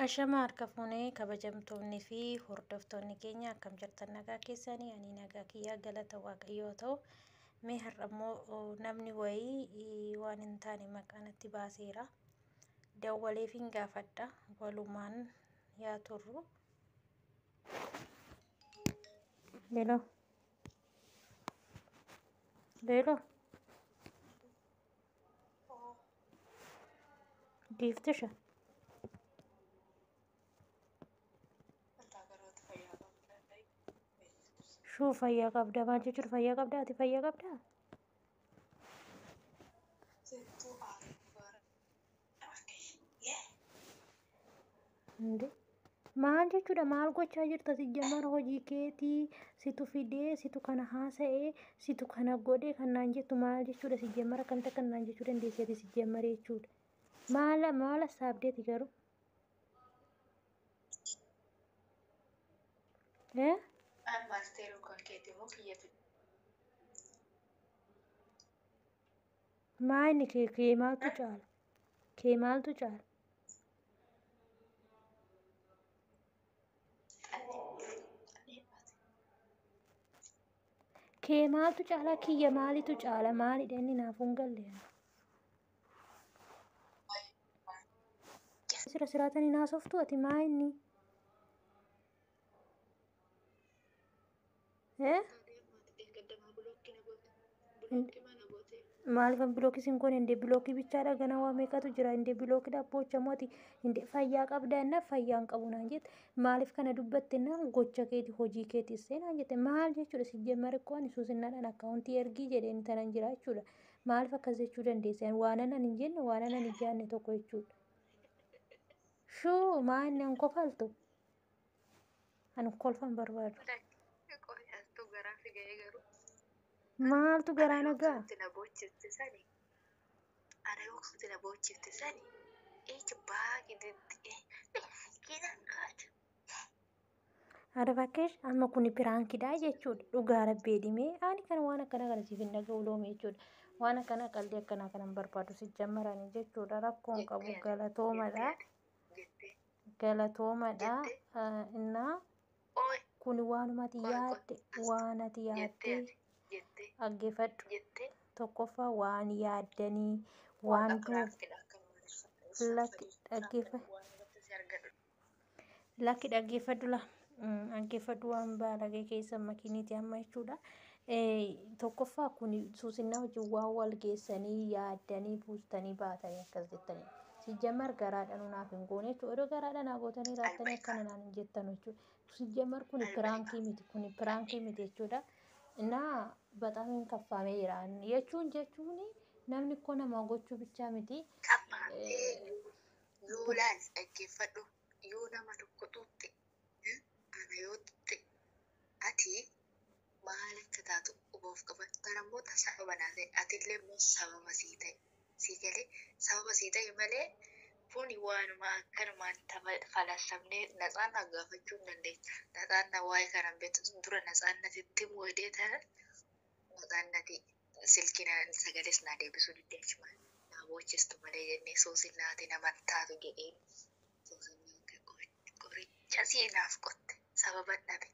Ashama harka fuunee kabajamtoonni fi hordoftoonni keenya, akkam jirtan? Nagaa keessanii? Ani nagaa kiyyaa, galata Waaqayyoo ta'u. Mee har'a immoo namni wayii waan hin taane maqaa natti baaseera. Dawwaleefin gaafadha. Walumaan yaa turru. Hello. Hello. Giiftisha. Shuu, fayyaa qabda? Maal jechuudha fayyaa qabda? Ati fayyaa qabdaa? Inde maal jechuudha? Maal gochaa jirta? Si jamara hojii keetii situ fidee, situ kana haasa'ee, situ kana godhe kan naan jettu maal jechuudha? Si jamara akkamitti akka naan jechuu dandeessi ati si jamare jechuudha? Maal maal hassaabdeeti garuu? Eh? Maasteeruu kan keeti moo kiyyatu? Maa inni kee maaltu caala? Kee maaltu caala? Kee maaltu caala? Kiyya maalitu caala? Maalidha inni naaf hin galle? Sira siraatanii naasoftu ati, maa inni? Eh? Maaliifan block sin goone? Indee block bichaadha, gana waa meeqatu jira. Indee blockidha boochamoo ati indee fayyaa qabda enna fayyaa hin qabu naan jette. Maaliif kana dubbatte naan, gocha keeti, hojii keeti issee naan jette. Maal jechuudha? Si jemmare koo ani suusinnaadhaan akkaawuntii ergii jedheen tanan jira jechuudha. Maaliif akkas jechuu dandeesse? Waan anan hin jenne, waan anan hin jaanne tokko jechuudha. Shuu, maa inni an kofaltu? Ani kolfan barbaadu. Qoyyaattuu garaa si ga'ee garuu. Maaltu garaa Ana na ga'a? yoo na boochifte sani. Ana yoo na boochifte sani. Eecha baaqi kinan kaatu. Arbakesh, amma kuni prankidha jechuudha. Dhugaa rabbee dhimee ani kan waan akkana kana siif hin dhaga'u loome jechuudha. Waan akkana qalbii akkanaa kana hin barbaadu si jammarani jechuudha. Rakkoon qabu, galatoomadha. Jettee. Galatoomadha. Jettee. Innaa Ooy. kuni waanuma ati Qoy, qoy. yaadde, waan ati Jettee yaadde ati. Jettee. dhaggeeffadhu. Jettee. Tokkoffaa waan yaaddanii waan Waaqa duub prankidha akka lakki dhaggeeffadhu. waan irratti si argadhu. Lakki, dhaggeeffadhu, la dhaggeeffadhu, waan baalagee keessa makiiniiti amma jechuudha. Tokkoffaa kun suusinnaa wajjin waan wal geessanii yaaddanii buustanii baatanii akkas jettanii. Sijjamar garaadhaan naaf hin goone jechuudha. Odoo garaadhaan naa gootanii raattanii akkana naan hin jettanu jechuudha. Sijjamar kun prank miti, kun prank miti jechuudha. Innaa በጣም hin jira jechuun namni koo namaa gochuu bichaa miti. Qabbaatee yoo laal dhaggeeffadhu, yoo nama tokko tuutte, ana yoo tutte, ati maal akka taatu quba of qaban. Kan ammoo sababa naa ta'e, atillee immoo sababa sii ta'e, sii galee sababa sii ta'e malee kuni waanuma akkanumaan tapha falassamnee natsaannaa gaafachuu hin dandeenya. Natsaannaa waa'ee kana beektu dura natsaannatitti moodee tana natsaannati silkii sagalees naa deebisuu didde, achuma naa boochistu malee jennee soosinnaati naman taatu jedheen, soosinnaan qoricha sii naaf qotte, sababa dhabe.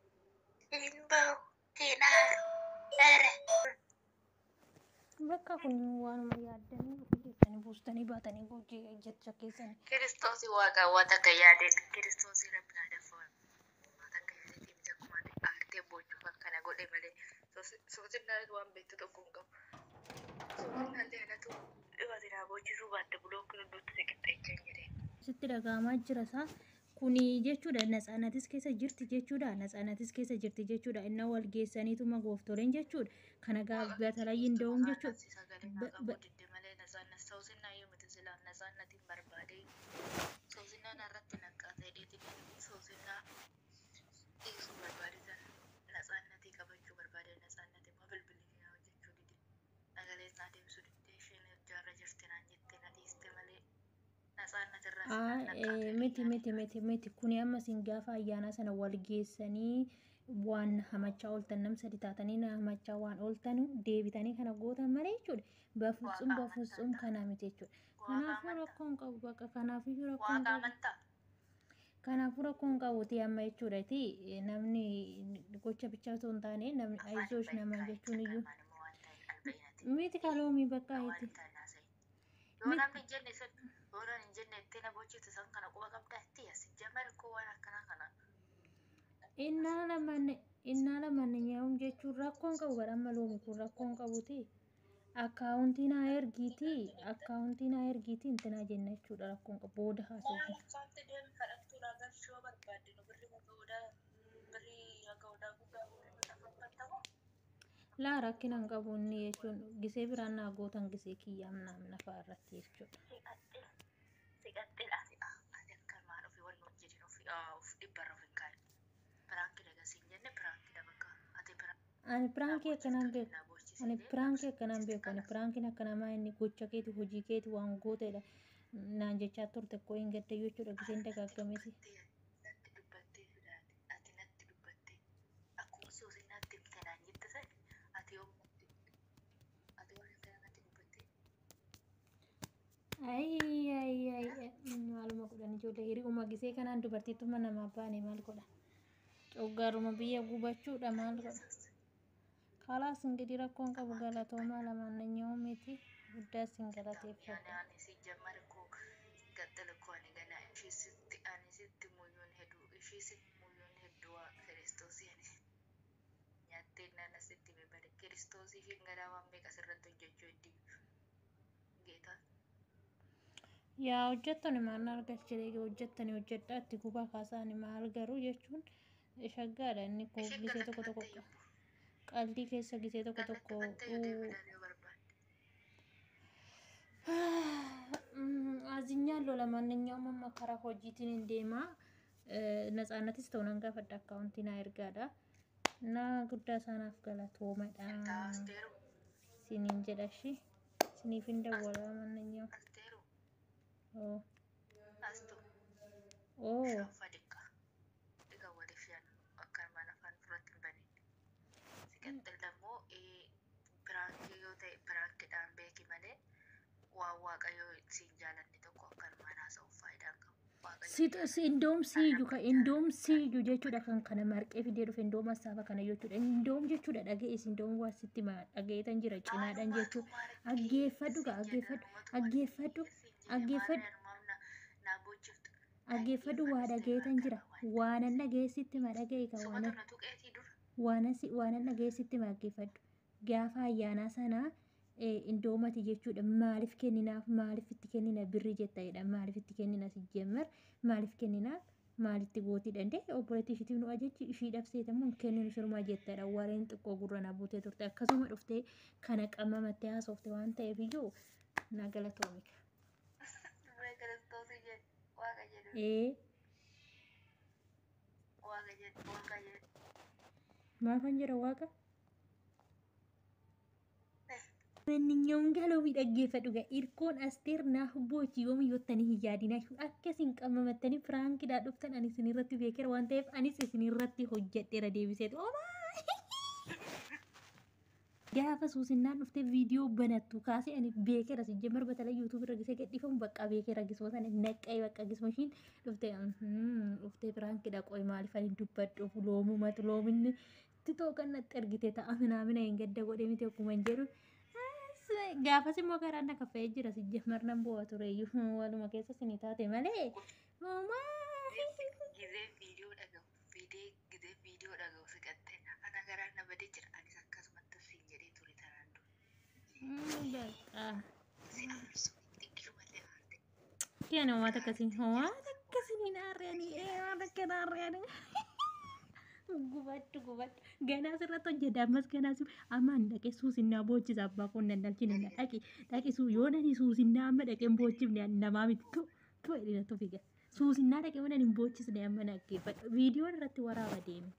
Hin bahu, hin aaru, ere. Bakka kun waanuma yaaddanii ofii keessanii buustanii baatanii hojii jecha keessanii. Kiristoosii waaqa waan takka yaadeen, Kiristoosii rabbi naa dafa waan takka yaadeetii miti, akkuma ati aartee boochuuf akkana godhe malee soosinnaan waan beektu tokko hin qabu. Soosinnaan anatu dhibaate naa boochisuu baatte block hundatti si qixxeechaa hin jedheen. Sitti dhaga'amaa jira isaa kuni jechuudha. Natsaanatis keessa jirti jechuudha. Natsaanatis keessa jirti jechuudha. Inna wal geessaniituma gooftoleen jechuudha. Kana gaa batalayyin da'uun jechuudha. Sagalee naa qabuu didde malee natsaannat soosinnaa yoo miti silaa natsaannatiin barbaadee soosinnaan irratti naqqaatee dheetiin soosinnaa dhiisuu barbaade sana natsaannatii qabachuu barbaade, natsaannati immoo bilbilli naa hojjechuu dide, sagalee naa deebisuu didde, isheen hojjaarra jirti naan jette, na dhiiste malee natsaannat irraa silaa naqqaatee. Miti, miti, miti, miti. Kuni amma isin gaafa ayyaanaa sana wal geessanii waan hamachaa ooltan, nam sadi taatanii na hamachaa waan ooltan deebitanii kana gootan malee jechuudha. በፍጹም በፍጹም kana miti jechuudha. Kanaafuu rakkoon qabu, bakka kanaafiyyuu rakkoon Waaqa qabu. amantaa. Kanaafuu rakkoon qabuuti amma jechuudhaati namni gocha bichaa osoo hin taane namni Afaan hin ayizoosh bahin namaan kaa jechuun iyyuu akkanumaan immoo waan ta'e albayinati. miti kaloomii bakka Waan itti hin taane haasa'i. Yoo miti. namni hin jenne san yoo namni hin jenne itti na bochitu san kana quba qabdaa itti as jamar koo waan akkanaa kana. Innaa lamaan innaa lamaan nyaa'uun jechuun rakkoon qabu bara amma loomi kun rakkoon qabuuti. Akkaawuntii naa ergiitii akkaawuntii naa ergiitii intinaa jenna jechuudha rakkoon qabu booda Maal haasofna. akkaanti deemi kadhattuu naa galchuu yoo barbaadde nu birri haga odaa birri haga odaa guddaa godhee lafa Laa rakkina hin qabu inni jechuun gisee biraan naa gootan gisee kiyyaam naam nafaa irratti jechuudha. Siqaxxil siqaxxil ati ati akkanumaan ofii wal hojjetin ofii of dhibbarra of hin kaa'in. Piraanki daga siin jenne piraanki dabaka ati Ani naa piraankii akkanaan bochiftu beeku. naa Ani bochisiitee piraankii akkanaan beeku. Ani kanas. piraankiin akkanamaa inni gocha keeti hojii keeti waan gooteedha naan jechaa turte koo hin gaddayyuu jechuudha giseen Natti dagaaggameesi. dubbattee natti dubbattee fidaate ati natti dubbattee akkuma suusin natti himte naan jette san ati yoom natti ati waan akkana natti dubbattee. Ayi ayi ayi maaluma godhan ijoollee hiri'uma gisee kanaan dubartiittuma namaa baane maal godha? Coggaaruma biyya gubachuudha maal godha? Yesus. Kalaas ingidihi rakkoon qabu Afaan galatoomaa dubbadha. lamaan nanya'uu miti guddaa sin Ani galateeffadha. ani si jammar koo gaxxala koo ani gana ishii sitti ani sitti muyyuun hedduu ishii sitti muyyuun hedduu waa kiristoosii ani nyaattee nana sitti bebade kiristoosii ishiin ganaa waan meeqa sirratti hojjechuu hedduu geetaa. Yaa hojjettani maal argachire hojjettani hojjedhaa itti gubaa kaasaani maal garuu jechuun shaggaadha inni koo Ishiin gisee tokko tokko gallakkifattee yobbo qaldii keessa gisee tokko tokko gallakkifattee yoo deemee yoo barbaadde. አዝኛለሁ። ለማንኛውም amma karaa hojiitiin hin deema. Natsaannatis ta'u nan gaafadha akkaawuntii naa ergaadha. እና guddaa isaanaaf galatoomadha. Intaa asteeru Siniin jedha ishii. Siniif hin dawwala ማንኛውም asteeru oo astu oo shaanfa dhiqqa dhiqa waliif yaanu akkanumaan afaan duratti hin banin. Siqaxxil immoo piraankii yoo ta'e piraankiidhaan beeki malee waan waaqayyoo siin jaalanne tokko akkanumaan haasa'uuf faayidaa hin qabu. Waaqayyoon Si indoom siiyyu ka arrabni indoom jaalanne siiyyu jechuudha kan kana marqee fidee dhufe indoom asaafa kana jechuudha indoom jechuudha dhaga'ees indoom waa sitti ma dhaga'eetan jira cinaadhaan Anumatu jechuudha marqee aggeeffadhu ka siin jedhe aggeeffadhu anumatu marqee aggeeffadhu siin jedhe aggeeffadhu maarree anumaaf na naa bochiftu aggeeffadhu waa dhaggeeffadhu seera dhaga'eetan jira akkana waan waanan dhaga'eessitti ma dhaga'e ka sumatu waanan na tuqeetii dura waanan dhaga'eessitti ma aggeeffadhu gaafa ayyaanaa sanaa indoomati jechuudha maaliif kenninaaf maaliif itti kennina birrii jetta'edha maaliif itti kennina si jemmar maaliif kenninaaf maalitti gootii danda'e obboleettii ishiitiif nu ajaji ishii dhabseetamu hin kenninu sirumaa jettadha warreen xiqqoo gurra na buutee turte akkasuma dhuftee kana qammamattee haasofte waan ta'eef iyyuu na galatoomika. Mee kiristoosii jedhe waaqa jedhu Ee waaqa jedhu waaqa jedhu. maafan jira waaqa. ማንኛውም galoomi dhaggeeffadhu gaa irkoon asteer naaf boochi yoom yottanii hin yaadinaa akka isin qammamattanii piraankiidhaa dhuftan ani isin irratti beekeera waan ta'eef anis isin irratti hojjedheera deebiseetu omaa gaafa suusinnaan dhuftee viidiyoo banattu kaasee ani beekeera si jemmar batala yuutuub irra gisee gadhiifamu bakka beekeera gisuma sana naqqee bakka gisuma ishiin dhuftee dhuftee piraankiidha qoy maaliif ani dubbadhuuf loomumatu loominni titoo kan natti ergite ta'a minaamina hin gadda godhe miti akkuma hin jedhu. Gaafas immoo garaan na kaffa'ee jira si jemmar nan bu'a tureyyuu waluma keessa isinii taate malee. Homaa. Gizee viidiyoo dhaga'u viidee gizee viidiyoo dhaga'u siqattee ana garaan na badee jira anis akkasumatti siin jedhee ture tanaan dura. Bakka. Si aarsu xiqqishumallee aarte. Kiyan homaa akkasiin homaa akkasiin hin aarreanii waan akka hin aarreanii. Gubadhu gubadhu ganaa sirratti hojjedha ammas ganaa si amma an dhaqee suusinnaa boochisa abbaa koo nan dhalchine na dhaqi dhaqi suu yoo nani suusinnaa amma dhaqee hin boochifne ani namaa miti tu tu jedhina tu figa suusinnaa dhaqee yoo nani hin boochisne amma naggeeffadhu viidiyoon irratti waraaba deeme.